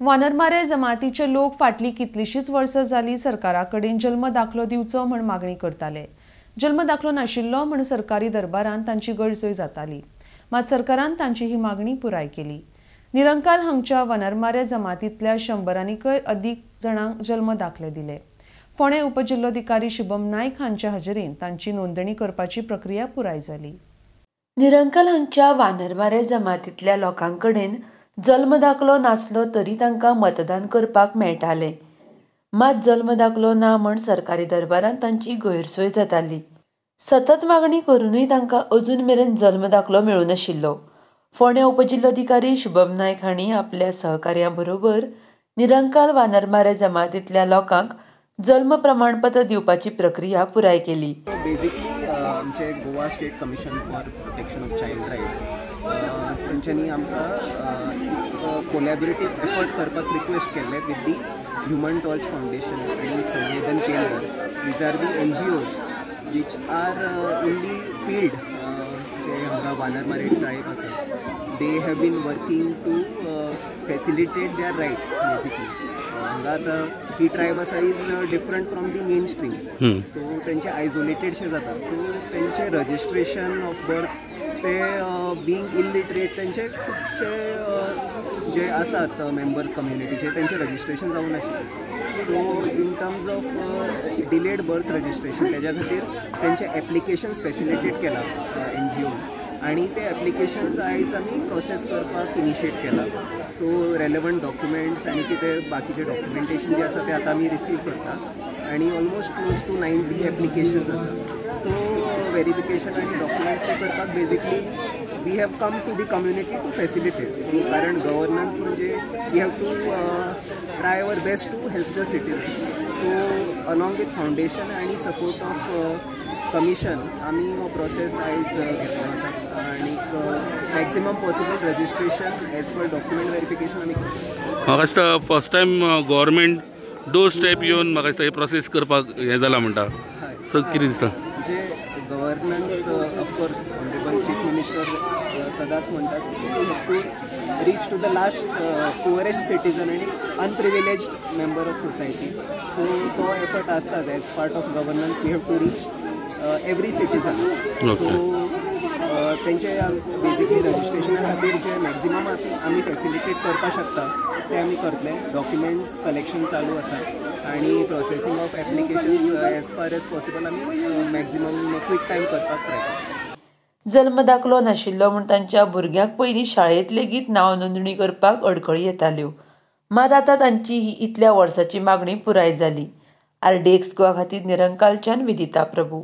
वानरमारे जमातीचे लोक फाटली कितलीशीच वर्सां जाली सरकारा कडेन जल्म दाखलो दिवचो म्हण मागणी करताले. जल्म दाखलो नाशिल्लो म्हण सरकारी दरबारांत तांची गैरसोय जाताली. मात सरकारान तांची ही मागणी पुराय केली. निरंकाल हांगच्या वानरमारे जमातींतल्या 100 अदीक जाणांक जल्म दाखले दिले. फोंडें उपजिल्लोधिकारी शुभम नायक हांच्या हजेरीन तांची नोंदणी करपाची प्रक्रिया पुराय जाली. निरंकाल हांगच्या वानरमारे जमातींतल्या लोकांकडेन जल्म दाखलो नासलो तरी तांकां मतदान करपाक मेळटालें. मात जल्म दाखलो ना म्हण सरकारी दरबारांत तांची गैरसोय जाताली. सतत मागणी करूनय तांकां अजून मेरेन जल्म दाखलो मेळूं नाशिल्लो. फोंडें उपजिल्लोधिकारी शुभम नायक हांणी आपल्या सहकार्या बरोबर निरंकाल वानरमारे जमातींतल्या लोकांक जल्म प्रमाणपत्र दिवपाची प्रक्रिया पुराय केली. बेसिकली आमचे Goa state commission for protection of child rights तेंच्यांनी आमकां कोलॅबरेटीव एफर्ट करपाक रिक्वेस्ट केल्ले with the human torch foundation आनी Samvedan Kendra. These are the NGOs which are in the field जे हांगा वानरमारे ट्रायब आसा, they have been working to facilitate their rights. Basically हांगा आतां ही tribe आसा is different from the main stream, so तेंचे आयसोलेटेडशें जाता. So तेंचे registration of birth ते being illiterate तेंचे खुबशे जे आसात मेंबर्स कम्युनिटीचे तेंचे रजिस्ट्रेशन जावूं नाशिल्लें. So in terms of delayed birth registration तेज्या खातीर तेंचे एप्लिकेशन्स फेसिलिटेट केला एनजीओन आनी ते एप्लिकेशन्स आयज आमी प्रोसेस करपाक इनिशिएट केला. सो रेलेवंट डॉक्युमेंट्स आनी कितें बाकीचें डॉक्युमेंटेशन जें आसा तें आतां आमी रिसीव करता आनी ऑलमोस्ट क्लोज टू 90 एप्लिकेशन्स आसा. सो वेरिफिकेशन आनी डॉक्युमेंट्स ते करपाक basically we have come to the community to facilitate. So कारण गव्हर्नन्स म्हणजे we have to try our best to help the citizen. So along with foundation आनी support of commission आमी हो process आयज घेतलो आसा आनीक maximum possible registration as per document verification आमी करता. म्हाका दिसता first time government door step येवन म्हाका दिसता हे प्रोसेस करपाक हें जालां म्हणटा. सो कितें दिसता जे governance of course honourable chief minister सदांच म्हणटात you have to reach to the last poorest citizen आनी unprivileged member of society. So तो एफर्ट आसताच as part of governance we have to reach every citizen. So तेंचे basically रजिस्ट्रेशना खातीर जे maximum आमी facilitate करपाक शकता ते आमी करतले. डॉक्युमेंट्स कलेक्शन चालू आसा आनी processing of applications as far as possible आमी मॅक्झिमम क्विक टायम करपाक ट्राय करता. जल्म दाखलो नाशिल्लो म्हूण तांच्या भुरग्यांक पयलीं शाळेंत लेगीत नांव नोंदणी करपाक अडखळी येताल्यो. मात आतां तांची ही इतल्या वर्साची मागणी पुराय जाली. RDX Goa खातीर निरंकालच्यान विदिता प्रभू.